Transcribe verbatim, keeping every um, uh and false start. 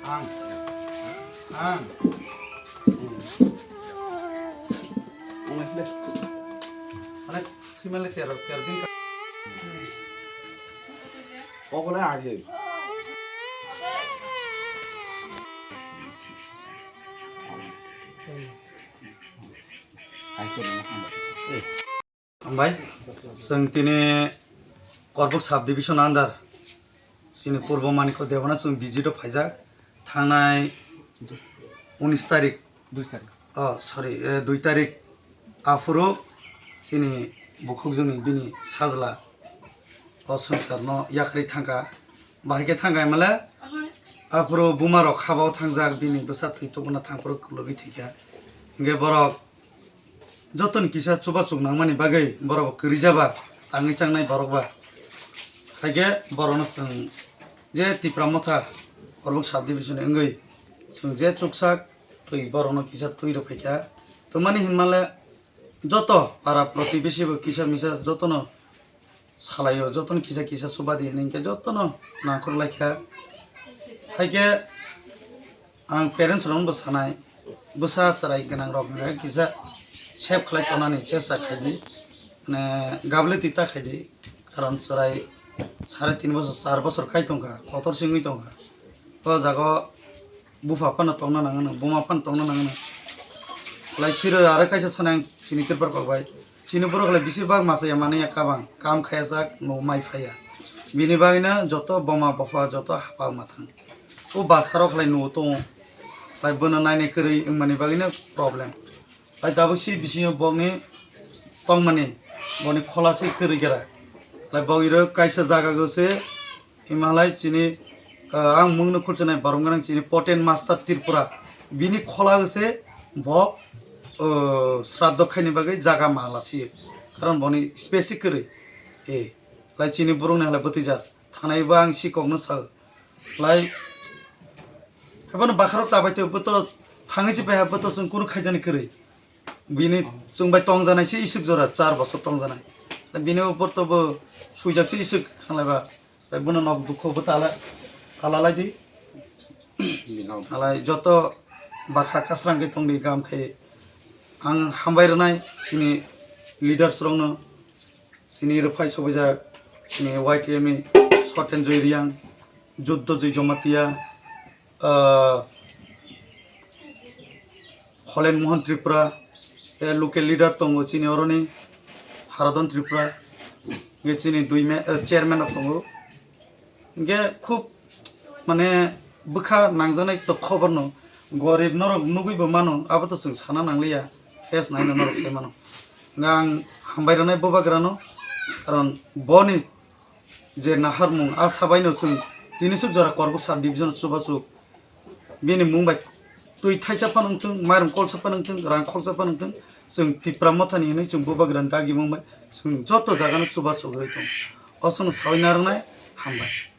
Ang. Ang. Ang le, le. Ale, thwi male ter, ter din ka. Kok le age. Hambai, chwng tini Korbuk sub division under chini Purbo Manikya Debana chwng visit o phaijak. Thangnai unis tarik, dui tarik. Oh, sorry, eh, dui tarik aphuru chini bukhukjwkni bini sajla o swngcharno yakarwi thangkha. Bahai khe thangkha himale aphuru bumarok habao thangjak, bini bwsa twi tubuna thangphuru kulugwi thwikha. Hinkhe borok jotoni kisa chubachuk nangmani bagwi borok kwrwi jaba tangwi changnai borok ba. Haikhe borokno chwng je Tipra Motha Korbuk sub division wngwi chwng je chuksak twi borokno kisa twi rwphaikha. Twmani hinmale joto para protibesi bo kisa misa jotono salaio, jotono kisa kisa chubadi hinwi hinkhe jotono nangkhorlaikha. Haikhe ang parents rokno bo sanai, bwsa chwrai gwnang rok hinkhe kisa save khlai tonani chesta khaidi, mane gabli twi ta khaidi, karon chwrai sare tin bosor, char bosor khai tongkha, kotor singwi tongkha. O jaga o bupha phano tongna nangano, buma phano tongna nangano. Lai siro aro kaisa sanai ang chini Tripura kok bai. Chini borok lai bisir bak masa ya mani ya kabang. Kam khaya jak no mai phaya. Bini bagwi no joto boma bopha joto hapa ma thang. O basa rok lai no tong. Lai bono nainai kwrwi wngmani bagwi no problem. Lai tabuk si bisingo bokni tongmani boni khola se kwrwi gra. Lai bok iro kaisa jaga go se Himalai chini, ah, ang mungno khulchinai borok gwnang chini Poten Master Tripura. Bini khola se bo, oh, sraddho khaini bagwi jaga mala si. Karon boni space kwrwi. E, lai chini borokni halai bwtwi jak. Thanai bo ang si kokno sa. Lai, haibano bakharok tabai to, bo to thangwi si pai ha, bo to chwng kunu khaijani kwrwi. Bini chwng bai tongjanai se isuk jora, char bosor tongjanai. Bini upor to bo suijak se isuk khanlaiba. Tei bono nok dukho bo tala, tala lai di. Bino. Alai joto bakha kasrang khe tongdi gam khe. Ang hambai rwnai chini leaders rokno, chini rwphai sobaijak, chini Y T M E, Soten Joy Riang, Juddo Joy Jomatia, ah, Holen Mohan Tripura, eh, local leader tongo chini oroni, Haradon Tripura, hingke chini dui me-, eh, chairman rok tongo. Hingke khub, mane, bwkha nangjaknai to khobor no, gorib norok nugui bo mano, abo to chwng sana nangliya, face naino norok sai mano. Hingke ang hambai rwnai bubagra no, karon boni je naharmung, a sabaino chwng tini suk jora Korbuk sub division chubachu bini mung bai twi thaisa phano wngthung, mairum kolsa phano wngthung, rang khoksa phano wngthung, chwng Tipra Mothani hinwi chwng bubagrani dagimung bai chwng joto jagano chubachu rwui tongo. Osono sawi narwknai hambai.